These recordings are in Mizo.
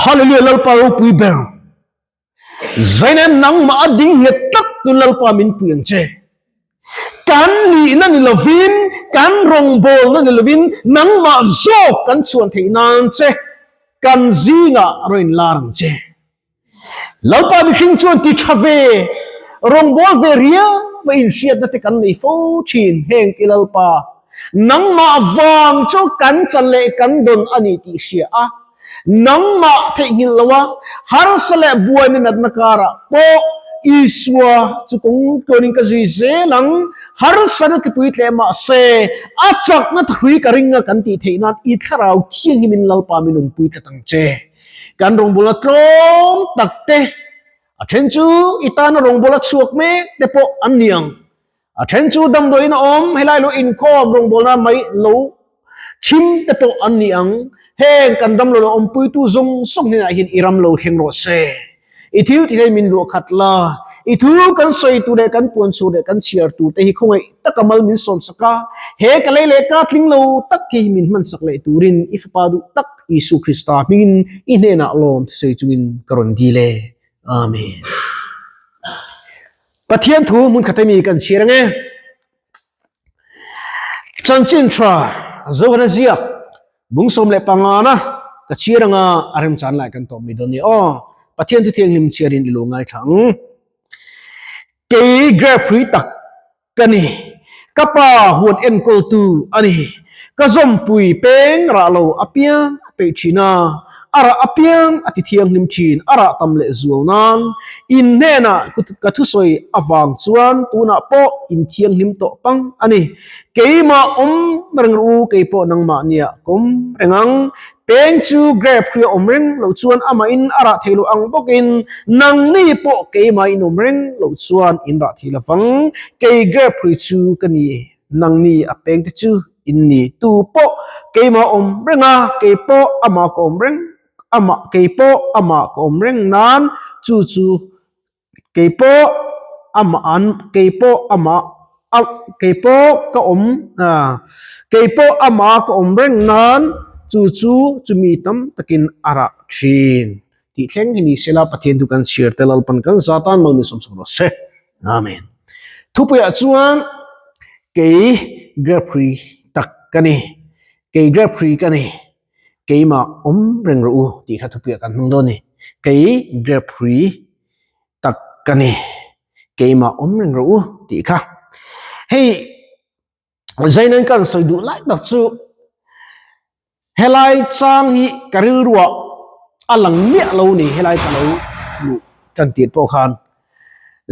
Hallelujah Lalpa ropui ber. Zaina nangmah a ding nghet tlat tun Lalpa min pui ang che. Kan nihna ni lovin, kan rawngbawlna ni lovin nangmah zawk kan chhuan theih nan che kan zingah rawn inlar ang che. Lalpa mihring chuan ti tha ve, rawngbâwl ve riau a inhriatna te kan nei fo thin. Heng ti Lalpa, nangmah vang chu kan chan leh kan dawn a ni tih hria a, nangmah theihnghilh lo a, harsa leh buaina natna karah pawh Isua chu kawng tluanin ka zui zel ang, harsana tlipui tleh mah se, a chakna thahrui ka ring a kan tih theih nan i thlarau thianghimin Lalpa min awmpui tlat ang che. Kan rawngbawlna tlawm tak te, a then chu i tana rawngbawla chhuak mek te pawh an ni ang. A then chu damdawiin a awm, helai lo inkhawm rawngbawlna mai lo chhim te pawh an ni ang. Heng kan damlo lo awmpuitu zawng zawng hnenah hian i ram lo thleng rawh se. I thil ti thei min luah khat la, i thu kan sawi tur leh kan puan chhur leh kan chhiar tur te hi khawngaih taka mal min sawm sak a, he ka lei leh ka tling lo tak hi min hman sak leh turin i fapa duh tak Isu Krista hmingin i hnenah lawm thusawi chungin ka rawn dil e. Amen. Pathian thu hmun khat ami kan chhiar ange. Chanchin tha Zohana ziak bung 15 na ka chhiar anga a remchan lai kan tawp mai dawn ni aw. Pathian thu thianghlim chhiarin i lo ngaithla ang. Kei grape hrui tak ka ni. Ka pa huan enkawltu a ni. Ka zawmpui peng rah lo apiang a peih thin a, a rah apiang a ti thianghlim thin, a rah tam leh zual nan. In hnenah ka thusawi avang chuan tunah pawh in thianghlim tawh pang a ni. Keimah awm reng rawh u, kei pawh nangmah nia ka awm reng ang. Peng chu grape hri a awm reng loh chuan amahin a rah thei loh ang bawkin nangni pawh keimah in awm reng loh chuan in rah thei lovang. Kei grape hri chu ka ni, nangni a peng te chu in ni. Tu pawh keimah awm reng a, kei pawh amah ka awm reng, amah kei pawh amah ka awm reng nan chu chu Kei pawh amah an kei pawh amah a kei pawh ka awm kei pawh amah ka awm reng nan chu chu chumi tam takin a rah thin tih thleng hi ni sela Pathian chu kan chhiar te Lalpan kan za tan mal min sawmsak rawh se. Amen. Thupuiah chuan kei grape hrui tak ka ni kei grape hrui ka ni. Keimah awm reng rawh u tih kha thupuiah kan hmang dawn a ni. Kei grape hrui tak ka ni. Keimah awm reng rawh u tih kha. Hei Zainan kan sawi duh lai tak chu helai chang hi ka rilruah a lang miah lo ni helai ka lo luh tan tir pawh khan.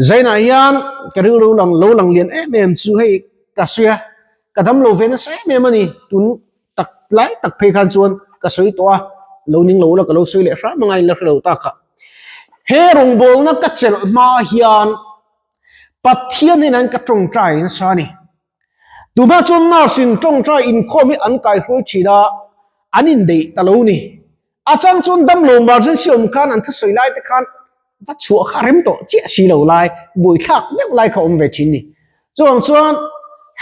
Zainah hian ka rilru lang lo lang lian em em chu hei ka sawi a, ka dam lo ve nasa em em a ni tun tak lai tak phei khan chuan ka sawi tawh a, lo ning lo la ka lo sawi leh hram anga in la hre lo tak a. He rawngbawlna ka chelh hma hian Pathian hian ka tawngtai nasa a ni. Tuna chuan nurse in tawngtai inkhawm hi an kaihruai thin a, an indeih ta lo ni. A chang chuan damlo emergency awm khan an thusawi lai te khan va chhuah kha rem tawh chiah si lo lai, buaithlak deuh lai kha awm ve thin ni. Chuvang chuan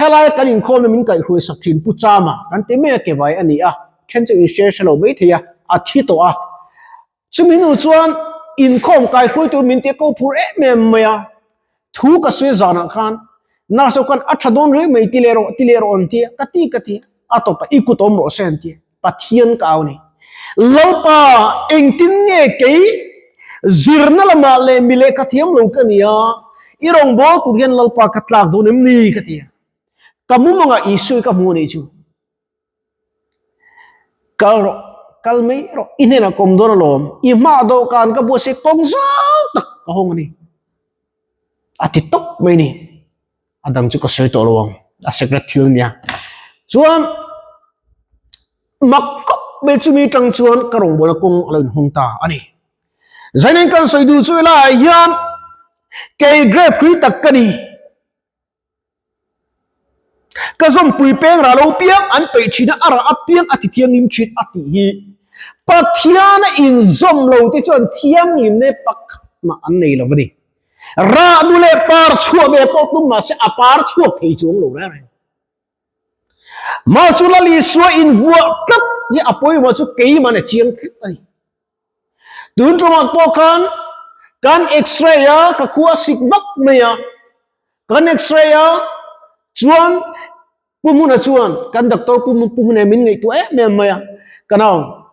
helai kan inkhawmna min kaihhruai sak thin Pu Chama kan ti mai a ke vai a ni a, then chu in hre hre lo mai thei a, a thi tawh a. Chumi hnu chuan inkhawm kaihruai tur min ti a ko phur em em mai a, thu ka sawi zanah khan nurse ho khan a tha dawn reng mai ti leh rawh ti leh rawh an ti a, ka ti ka ti a tawpah i kut awm rawh se an ti a. Pathian ka au ni. Lalpa, engtin nge kei zirna lamah leh mi lehkha thiam lo ka ni a, i rawngbâwl tur hian Lalpa ka tlâk dawn em ni? ka ti a. Ka mumangah Isua i ka hmu a nih chu. Kal rawh, kal mai rawh, i hnenah ka awm dawn alawm, i hmaah dawhkan ka buatsaih kawng zau tak ka hawng a ni. A ti tawp mai ni. A dang chu ka sawi tawh lo ang, a secret thil ania. Chuan mak khawp mai chumi tang chuan ka rawngbawlna kawng a lo inhawng ta a ni. Zainen kan sawi duh chu helaiah hian kei grape hrui tak ka ni. Ka zawmpui peng rah lo piang an peih thin a, a rah apiang a ti thianghlim thin a tih hi. Pathiana inzawm lo te chuan thianghlimna pakhat mah an nei lo a ni. Rah nu leh par chhuah ve pawh tum mah se a par chhuak thei chuang lo reng reng. Mah chu Lal Isua invuah tlat hi a pawimawh chu keiman a chiang tlat a ni. Tun tumah pawh khan kan x-ray a, ka khua sik vak mai a, kan x-ray a chuan Pu Hmuna chuan kan doctor Pu Hmuna min ngaihtuah em em mai a, ka nau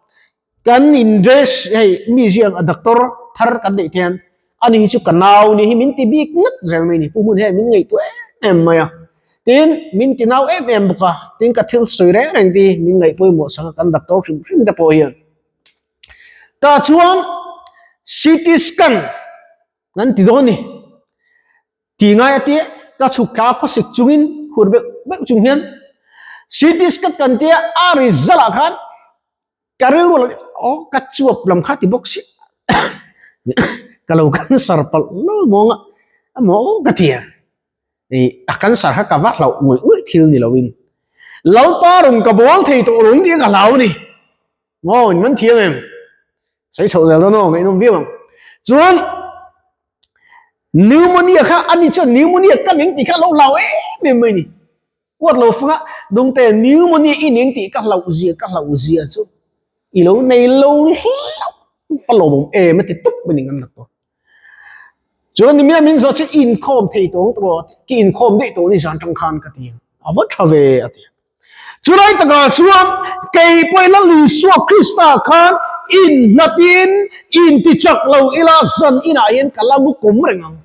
kan in dress hei mi ziang a doctor thar kan neih te hian ani hi chu ka nau ni hi min ti bik ngat zel mai ni Pu Hmuna hian min ngaihtuah em em mai a, tin min ti nau em em bawk a, tin ka thil sawi reng reng te hi min ngaih pawimawh sak a kan doctor hrim hrim te pawh hian. Tah chuan CT scan kan ti dawn a ni. Ti ngai a tia ka chhuk thla khawsik chungin khur beuh beuh chung hian CT scan kan tia a result ah khan ka rilru lo aw ka chuap lam kha ti bawk si ka lo cancer palh lo mawnga amaw ka ti a. Ih a cancer kha ka va hlauh ngawih ngawih thil ni loin Lalpa rawn ka bawl thei tawh lo nia ka hlau a ni. Maw in man thiam em? Sawi chhoh zel dawn aw ngaihnawm viau ang. Chuan pneumonia kha ani chuan pneumonia ka ning tih kha lo hlau em em mai ni. Uat lo fanga dungte pneumonia i ning tih ka hlauh zia ka hlauh zia chu i lo nei lo hlauh va lawmawm em a ti tup mai ni ngan doctor. Chuan ni min zawh chu inkhawm thei tawng tawh ki inkhawm daih tawh ni zan tang khan ka ti a va tha ve a ti. Chulai takah chuan kei pawh ila Isua Krista khan inhnatin intichak lo ila zan inah hian ka la mu kawm reng ang.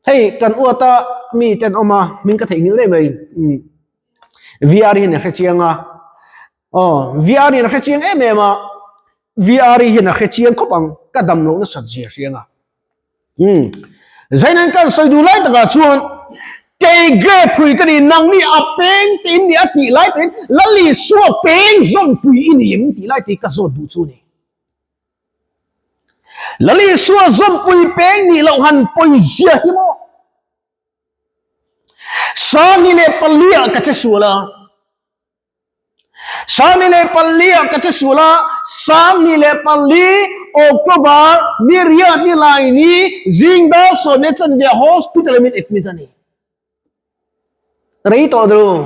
Hei kan uata mi ten awm a, hming ka theihnghilh daih mai. VR hian a hre chiang a, aw VR hian a hre chiang em em a, VR hian a hre chiang khawp ang ka dam loh nasat zia hriang a. Umm Zainan kan sawi duh lai takah chuan kei grape hrui ka ni nangni a peng te in ni a tih lai takin Lali Sua peng zawmpui i ni em tih lai tih ka zawt duh chu a ni. Lali Sua zawmpui peng nih loh han pawizia hi maw? Sangni leh paliah ka che sual a. Sangni leh paliah ka che sual a, sangni leh pali October ni riat ni lai ni zing dar sawm leh chanve hospital min admit a ni. Rei tawh deuh.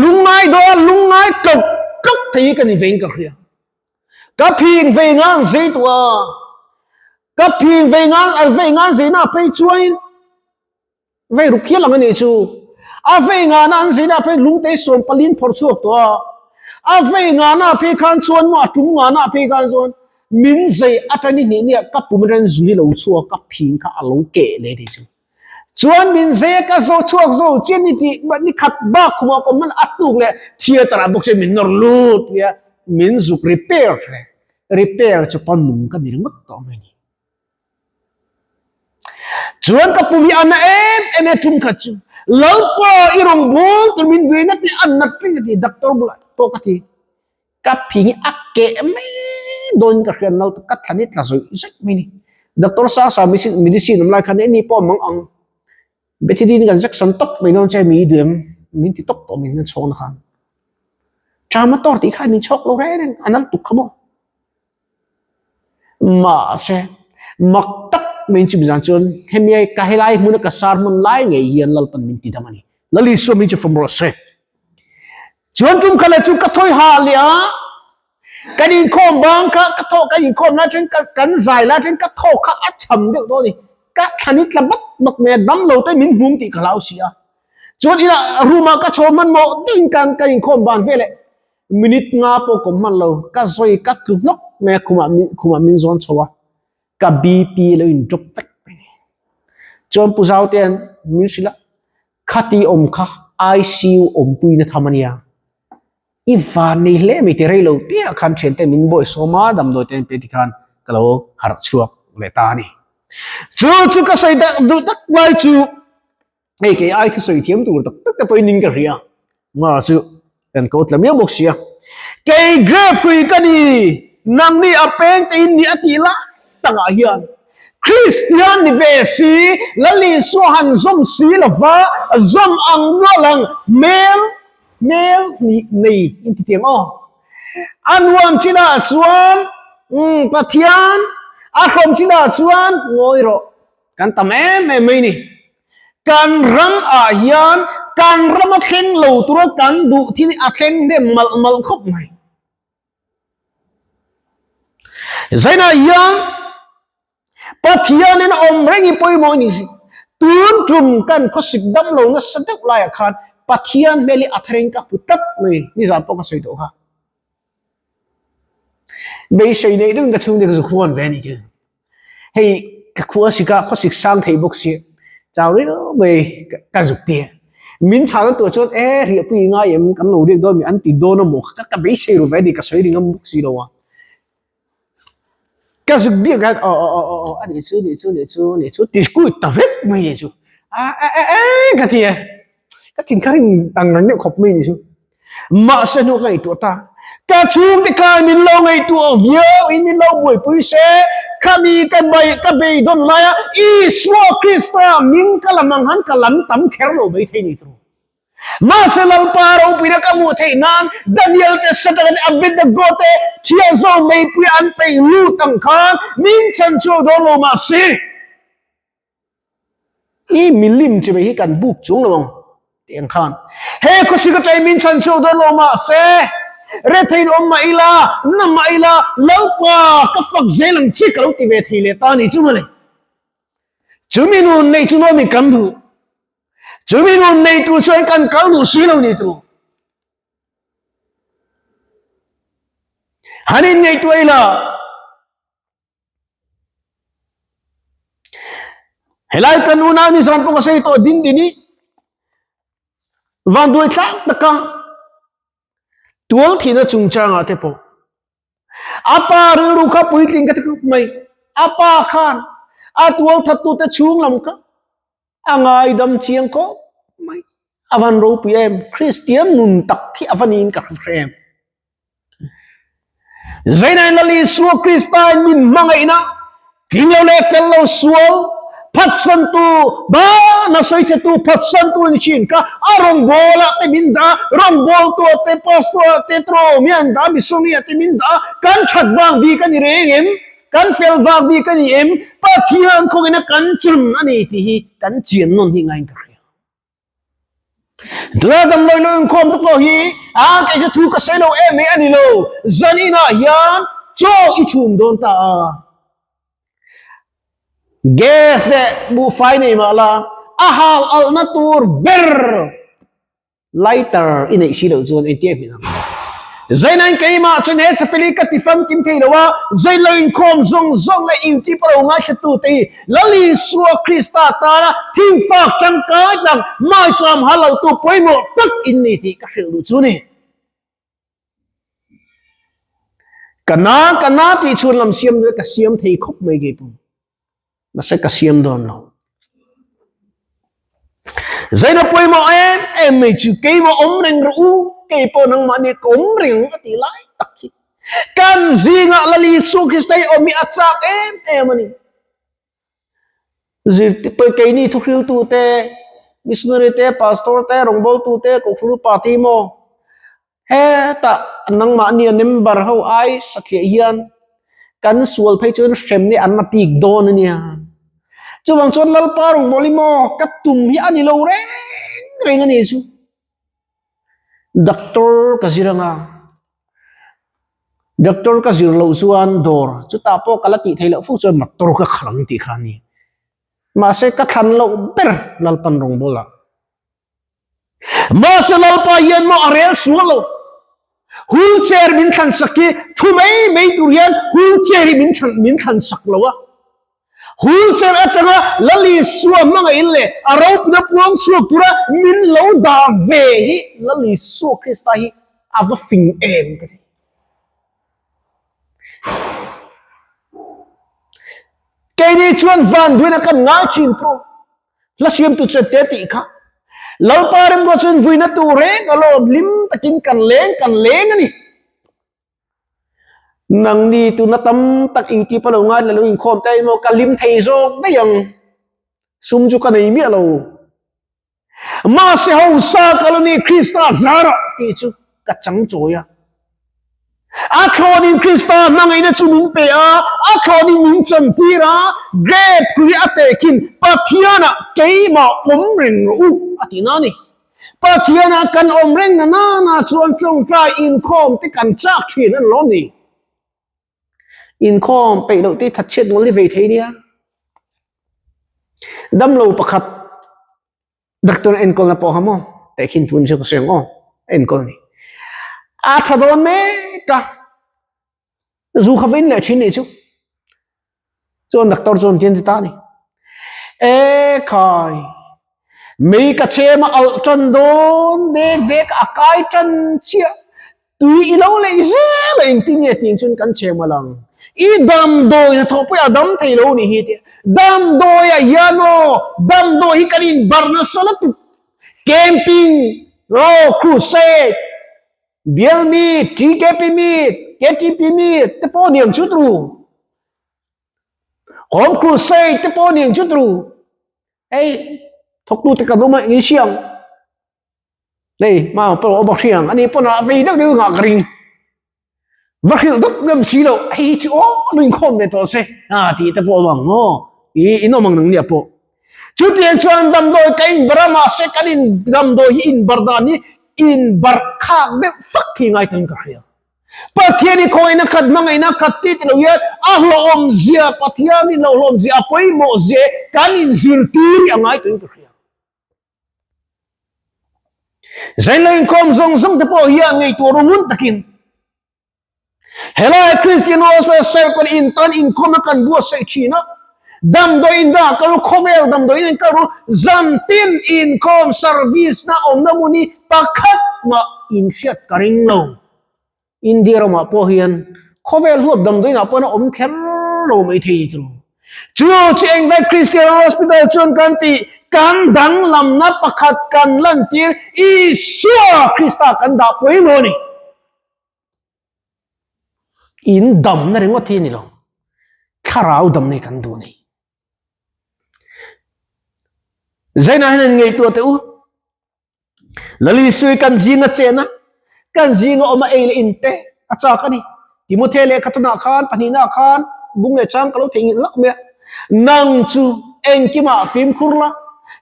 Lungngai dawn lungngai tlawk tlawk thei hi ka ni vein ka hria. Ka phing vei ngang zei tawh a, ka phing vei ngang an vei ngang zeina phei chuanin Vei ruk hial ang a nih chu. A vei ngana an zina phei lungte sawm palin phawrh chhuak tawh a. A vei ngana phei khan chuan maw a tum ngana phei khan chuan min zei atani hnih nia ka pum atangin zui lo chhuak ka phing kha a lo keh leh nih chu. Chuan min zei a ka zo chhuak zo chian ni tih ni khat bak khumah pawh hman a tuk leh theatre ah bawk chuan min nawr lut nia min zuk repair thle repair chu pa nung ka ni ringawt tawh mai ni. Chuan ka pum hi a na em em e tum khat chu Lalpa i rawn bawl tur min duai ngat ni a nat reng a ti doctor bulah pawh ka ti ka phing hi a keh mai dawn ka hriat nal ka thlan hi tla zawih zawih mai ni doctor sa sa medicine awm lai khan e ni pawh a mang ang Bethidine kan injection tawp mai dawn che mi i duh em min ti tawp tawh min an chhawk na khan Tramadol tih kha min chhawk lo reng reng a nal tuk kha maw. Mahse, mak tak mai chumi zan chuan hemi ka helai hmuna ka sar hmun lai ngei hian Lalpan min ti dam a ni. Lal Isua min chu fawm rawh se. Chuan tum kha leh chu ka thawi hah leh a, kan inkhawm bang kha ka thaw kan inkhawm lai atangin kan zai lai atangin ka thaw kha a cham deuh dawn a ni. Ka thlan hi tla bat bat mai a, dam lo te min hmum tih ka hlau si a. Chuan inah room ah ka chho hmanhmawh deuhin kan kan inkhawm ban veleh Minute nga pawh kawm hman lo, ka zawi ka tlu hnawk mai a khumah min khumah min zawn chho a, ka BP lo in drop vek mai ni. Chuan Pu Zautea'n min hrilh a, khati awm kha ICU awmpuina tham a nia, i van nei hle mai ti rei lo te ah khan thiante min bawi sawm a, damdawi te an pe ti khan ka lo harh chhuak leh ta a ni. Chu chu ka sawi tak duh tak lai chu. Hei kei ai thusawi thiam tur tak tak te pawhin in ka hria. Ma chu kan ko tla miau bawk sia. Kei grape hrui ka ni, nangni a peng te in ni a tih lai takah hian Kristian ni ve si, Lal Isua han zawm si lova zawm ang nual ang hmel hmel nih nei in ti tiang aw. A nuam chinah chuan umm Pathian a hrawm chinah chuan ngawi rawh. Kan tam em em mai ni. Kan ram ah hian kan ram a thleng lo tura kan duh thil hi a thleng hnem malh malh khawp mai. Zainah hian Pathianin awm reng hi pawimawh a ni hri. Tun tum kan khawsik dam lo nasa deuh laiah khan Pathian hmel hi a thareng ka hmu tlat mai, nizan pawh ka sawi tawh kha. Beisei neih deuhin ka chhungte ka zu khuan ve a nih chu. Hei ka khua sik a, khawsik sang thei bawk si, chau riau mai ka zuk ti. Min chhan a tuah chuan e riahpui ngai em kan lo riak dawn mi an ti dawn a maw ka beisei ru ve a ni ka sawi ring ngam bawk si lo a. Ka zuk biak hian aw aw aw aw a nih chu nih chu nih chu nih chu ti kui ta vek mai nih chu a e e e ka ti e ka thin kha ring ang reng deuh khawp mai nih chu mahse hnu ka ngaihtuah ta ka chhungte khan min lo ngaihtuah viau in min lo buaipui se khami ka bai ka beidawn laia Isua Krista min ka lam ang han ka lam tam kher lo mai thei ni tur. Mahse Lalpa ropuina ka hmuh theih nan Daniel te Shadrach te Abednego te thian zawng meipui an peih lut ang khan min chhan chhuak dawn lo mahse i milim chi mai hi kan buk chung lo ang tih ang khan he khawsik atangin min chhan chhuak dawn lo mahse rethein awm mah ila na mah ila Lalpa ka fak zel ang che ka lo ti ve thei leh ta ni chu mawle chumi nun neih chu nuamin kan duh. Chumi nun nei tur chuan kan kal duh si lo ni tur. Han in ngaihtuah ila. Helai kan unau ni zan pawh ka sawi tawh din din i vanduai thlak taka tual thihna chungchangah te pawh a pa rilru kha puitling ka ti khawp mai. A pa khan a tual thattute chhung lam kha A ngaidam chiang khawp mai. A van ropui em, Kristian nun tak hi a va niin ka hre em. Zainain Lal Isua Krista in min hmangaihna, tling lo leh fel lo sual, phatsantu, bana sawichhetu, phatsantu ni thin kha a rawngbawlah te min dah a, rawngbawltu ah te, pastor ah te, trawmi an dah a, missionary ah te min dah a, kan that vang bik a ni reng em? Kan fel vak bik a ni em? Pathian khawngin a kan chun a ni tih hi kan chian nawn hi ngaiin ka hria. Tuna damdawi lo inkhawm te pawh hi a kei chu thu ka sawi lo em mai a ni lo. Zan inah hian chaw i chhum dawn ta a. Gas leh buhfai nei mah la a hal alhna tur ber Lighter i neih si loh chuan engtia hmin ang? Zainain keimah chuan he chapel hi ka ti famkim thei lo a, zain lo inkhawm zawng zawng leh YouTube a lo ngaihthla te hi Lal Isua Krista tana thingfak tangkai tak maicham halautu pawimawh tak in ni tih ka hrilh duh chu ni. Ka na ka na tih chhun lam siam ka siam thei khawp mai keipawh. Mahse ka siam dawn lo. Zaina pawimawh em em mai chu keimah awm reng rawh u, kei pawh nangmah nih ka awm reng a tih lai tak hi. Kan zingah Lal Isua Krista hi awm hi a chak em em a ni. Zirtir keini thuhriltu te, missionary te, pastor te, rawngbawltu te, kohhran upa te hi maw Hetah nangmahnia member ho ai satliah hian kan sual phei chuan hremna an la pik dawn a nia. Chuvang chuan Lalpa rawngbawlh hi maw ka tum hi a ni lo reng reng a ni chu. Doctor ka zir anga, doctor ka zir loh chuan dawr chutah pawh ka la tih theih loh fo chuan motor ka khalh ang tih kha a ni. Mahse ka thlan loh ber Lalpan rawngbawlah. Mahse Lalpa hian maw a rel sual lo. Wheelchair min thlan sak hi thu mai mai tur hian wheelchair hi min thlan min thlan sak lo a. Wheelchair atanga Lal Isua hmangaih leh a ropina puang chhuak tura min lo dah ve hi Lal Isua Krista hi a va fing em ka ti. Keini chuan vanduaina kan ngai thin thu. Hla siamtu chuan te tih kha Lalpa remruat chuan vuina tur reng alawm hlim takin kan leng kan leng a ni. Nangni tuna tam tak YouTube a lo ngai la lo inkhawm te emaw ka hlim thei zawk daih ang. Sum chu ka nei miah lo. Mahse hausa ka lo ni Krista zarah tih chu ka chang chawi a. A thlawnin Krista hmangaihna chu min pe a, a thlawnin min chantir a, grape kui a tehkhin Pathianah keimah awm reng rawh u a tihna a ni. Pathianah kan awm reng na nana chuan tawngtai inkhawm te kan chak thin a ni lawm ni. Inkhawm peih loh te thatchhiat ngawl hi vei thei nia. Damlo pakhat doctor enkawlna pawh kha maw tehkhin thu ni chu ka sawi ang aw, a enkawl a ni. A tha dawn mek a, zu kha va in leh thin nih chu. Chuan doctor chuan tian ti ta a ni. E khai, mei ka chem a alh tan dawn dek dek a kai tan chiah. Tui i lo lei zel a engtin nge tih chuan kan chhem a lang. I damdawi hnathawh pawh a dam thei lo nih hi tia. Damdawi ah hian aw, damdawi hi kan inbarh nasa lutuk. Camping, aw, crusade, bial meet, TKP meet, KTP meet te pawh niang chu tru. Home crusade te pawh niang chu tru. Hei, thawktute kan awm a, eng hriang. Hei ma pawh awm a hriang ani pawn a vei deuh deuh nghah ka ring. Va hrilh deuh ngam si lo hei hi chu aw lu inkhawm ve tawh se a tih te pawh awm ang maw i in awm ang nang nia pawh. Chutiang chuan damdawi ka inbar a mahse kan in damdawi hi inbar dan hi inbar khak deuh fak hi ngai tawhin ka hria. Pathian i khawihna khat hmangaihna khat ti ti lo hian a hlawhawm zia Pathian in lo hlawm zia a pawimawh zia kan inzirtir hi a ngai tawhin ka hria. Zain lo inkhawm zawng zawng te pawh hian ngaihtuah ru ngun takin helai Christian Welfare Circle in tan inkhawmna kan buatsaih thin a, damdawi in dah kal ru, khawvel damdawi in kal ru, zantin inkhawm service na awmna hmun hi pakhat mah inhriat ka ring lo. India ramah pawh hian khawvel huap damdawiinah pawh a awm kher lo mai thei ni tawh. Chu chu engvai Christian Hospital chuan kan tih kan danglamna pakhat kan lantir Isua Krista kan dah pawimawh a ni. In damna ringawt hi a ni lo, thlarau damna hi kan duh a ni. Zainah hian an ngaihtuah teh u. Lalisui kan zinga chena, kan zinga awma ei leh in te a chak a ni. Timothy lehkha tunah khan pahnihna khan bung leh chang ka lo theihnghilh hlauh mai a. Nang chu engkimah fimkhur la,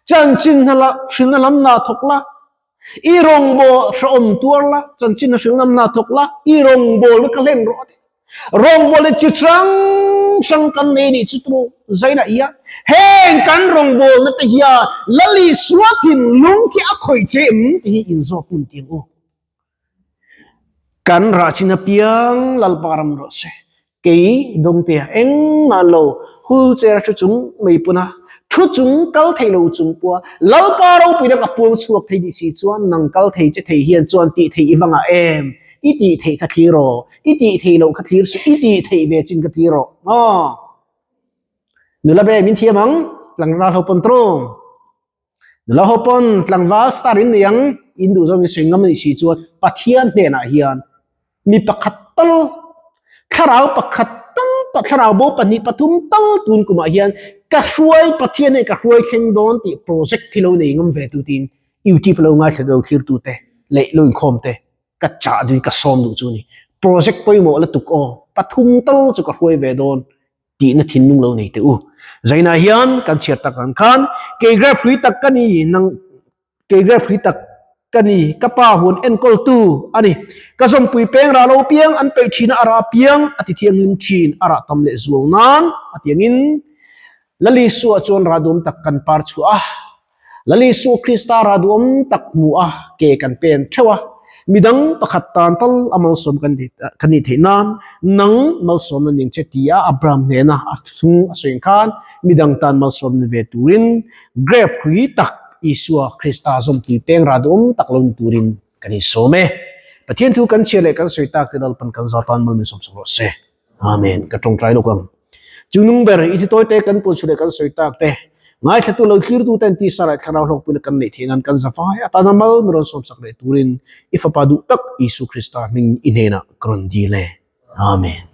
chanchin hna la hrilhna lam hna thawk la, i rawngbâwl hrehawm tuar la, chanchin hna hrilhna lam hna thawk la, i rawngbâwlna ka hlen rawh a ti. Rawngbâwl hi chi hrang hrang kan nei nih chu tu zaina i a. Heng kan rawngbâwlna te hian Lal Isua thinlung khi a khawih che em tih hi inzawt hmun tiang u. Kan rah chin apiang Lalpa ram rawh se. Kei Dawngtea engmah lo wheelchair thu chung mai pun a, thu chung kal thei lo chung pawha Lalpa ropuina ka puang chhuak thei nih si chuan nang kal thei che thei hian chuan tih theih i va ngah em? I tih theih kha thlir aw, i tih theih loh kha thlir suh, i tih theih ve chin kha thlir rawh aw. Nula be min thiam ang, tlangval ho pawn tlawm. Nula ho pawn tlangval star in nei ang, in duh zawng in sawi ngam a nih si chuan Pathian hnenah hian mi pakhat tal, thlarau pakhat tal, thlarau bo pahnih pathum tal tun kumah hian ka hruai Pathian hei ka hruai thleng dawn tih project hi lo nei ngam ve tu tiin YouTube lo ngaithla lo thlir tu te leh lo inkhawm te ka chah duin ka sawm duh chu a ni. Project pawimawh lutuk aw, pathum tal chu ka hruai ve dawn tihna thinlung lo nei teh u. Zainah hian kan chhiar tak ang khan kei grep hlui tak ka ni, nang kei grep hlui tak ka ni, ka pa huan enkawltu a ni. Ka zawmpui peng rah lo piang an peih thin a, a rah piang a ti thianghlim thin, a rah tam leh zual nan a tiangin Lalisua chuan rah duam tak kan par chhuah a. Lal Isua Krista rah duhawm tak hmu a ke kan pen theuh a, midang pakhat tan tal a malsawm kan nih theih nan nang malsawmna ning che tia Abraham hnena a chung a sawi khan midang tan malsawmna ve turin grep hrui tak Isua Krista zawmpui peng rah duhawm tak lo ni turin kan insawm e. Pathian thu kan chhiar leh kan sawi tak te Lalpan kan zar tan mal min sawm sak rawh se. Amen. Ka tawngtai lawk ang. Chungnung ber, i thi tawite kan puan chhun leh kan sawi tak te, ngaithlatu lo thlirtu ten tisa leh thlarau hlawkpuina kan neih theih nan kan zavai atana mal min rawn sawmsak leh turin i Fapa duh tak Isu Krista hming i hnenah ka rawn dil e. Amen.